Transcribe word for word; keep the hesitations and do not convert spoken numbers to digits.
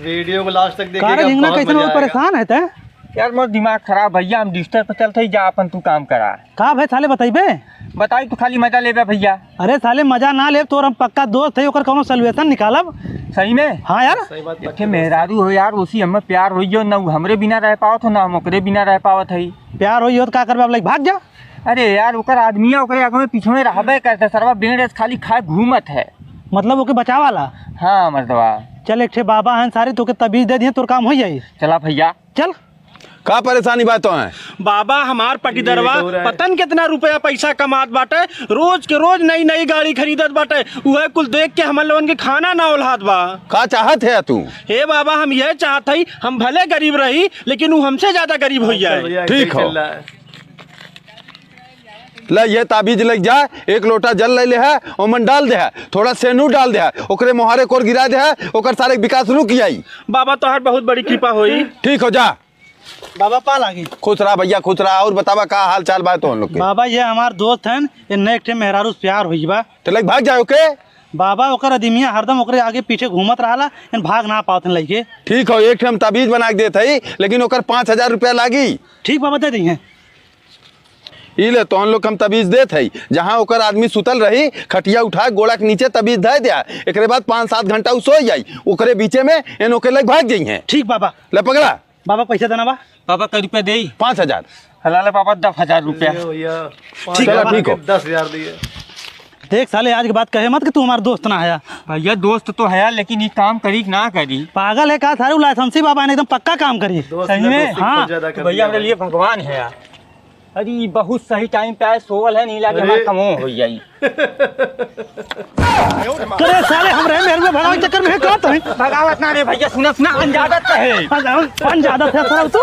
वीडियो को लास्ट तक का रे देखिएगा, झिंगना, बहुत कैसन मजा हो, आएगा। परेशान है तै? यार, मोर दिमाग खराब भैया, हम disturb पे चलते ही जा, अपन तू काम करा। का भाई साले बतइबे? बताई तू खाली मजा लेबे भैया। अरे साले मजा ना लेब, तोर हम पक्का दोस्त है, ओकर कौनो solution निकालब। सही में? हाँ यार। सही बात एक ठे मेहरारू हो यार, उसी हमें प्यार होई जो, ना उ हमरे बिना रह पावत हो, ना हम ओकरे बिना रह पावत हई। प्यार होई हो तो का करबे, अब लइके भाग जा। अरे यार, ओकर आदमिया ओकरे आगे में पीछे में रहबे करते, सरवा बेंड ऐस खाली खाए घूमत है। मतलब ओके बचावा ला? हाँ मर्दवा। चल, एक ठे बाबा हैं सारे, तोके तबीज दे दिए, तोर काम हो जाई। चला भैया। चल। का परेशानी बा तोहे? बाबा, हमार पटीदरवा ये तो रहा है। पता न कितना रुपया पैसा कमात बाटे, रोज के रोज नई नई गाड़ी खरीदत बाटे, उहे कुल देख के हमन लोगन के खाना ना ओल्हात बा। का चाहत है तू? हे बाबा, हम यह चाहत हई, हम भले गरीब रही, लेकिन उ हमसे ज्यादा गरीब हो जाए। भैया, ठीक ऐसे ही हो। चल रहा है। ले, ये ताबीज लेके जा, एक लोटा जल ले ले है, ओमन डाल दे है, थोड़ा सेनूर डाल दे है, ओकरे मोहारे कोर गिरा दे है, ओकर सारे विकास रुक जाई। बाबा, तोहार बहुत बड़ी कृपा होई। ठीक हो जा। बाबा, पा लागी। खुश रहा भैया, खुश रहा। और बतावा, का हाल चाल बा तोहन लोग के? बाबा, ये हमार दोस्त हन, इन्हें एक ठे मेहरारू से प्यार होई बा। तो लइके भाग जाए ओके। बाबा, ओकर अदिमिया हरदम ओकरे आगे पीछे घूमत रहला, इन भाग ना पावत हन लइके। ठीक हो, एक ठे हम ताबीज बना के देत हई, लेकिन ओकर पाँच हजार रुपया लागी। ठीक बाबा, दे दइहें। ई ले, तोहन लोग के हम तबीज देत हई, जहाँ ओकर आदमी सुतल रही, खटिया उठा, गोड़ा के नीचे तबीज धै द्या। एकरे बाद पाँच सात घंटा उ सोई जाई, ओकरे बीचे में एन ओके लइके भाग जइहें। ठीक बाबा। ले पकड़ा। बाबा, पैसा देना बा। बाबा, कै रुपया देई? पाँच हजार। हला ले बाबा, दस हजार रुपया। ये भैया, ठीक चला, बाबा। ठीक हो। दस हजार दिए। देख साले, आज के बाद कहे मत कि तू हमार दोस्त ना है। भैया, दोस्त तो है, लेकिन ई काम करी कि ना करी? पागल है का? सारे लाइसेंसी बाबा है, एकदम पक्का काम करी। दोस्त सही में? दोस्ती हाँ। बहुत ज्यादा तो कर भैया, दिया हमरे भाई। लिए भगवान है यार। अरे, ई बहुत सही टाइम पे आए, सोवल है, नहीं लागे अरे। हमार कमो हो जाई। अरे साले, हमरे मेहरुआ भगावे के चक्कर में का तो है? भगावत ना रे भैया, सुना, सुना, अनजादत है। अनजादत है, साला, तू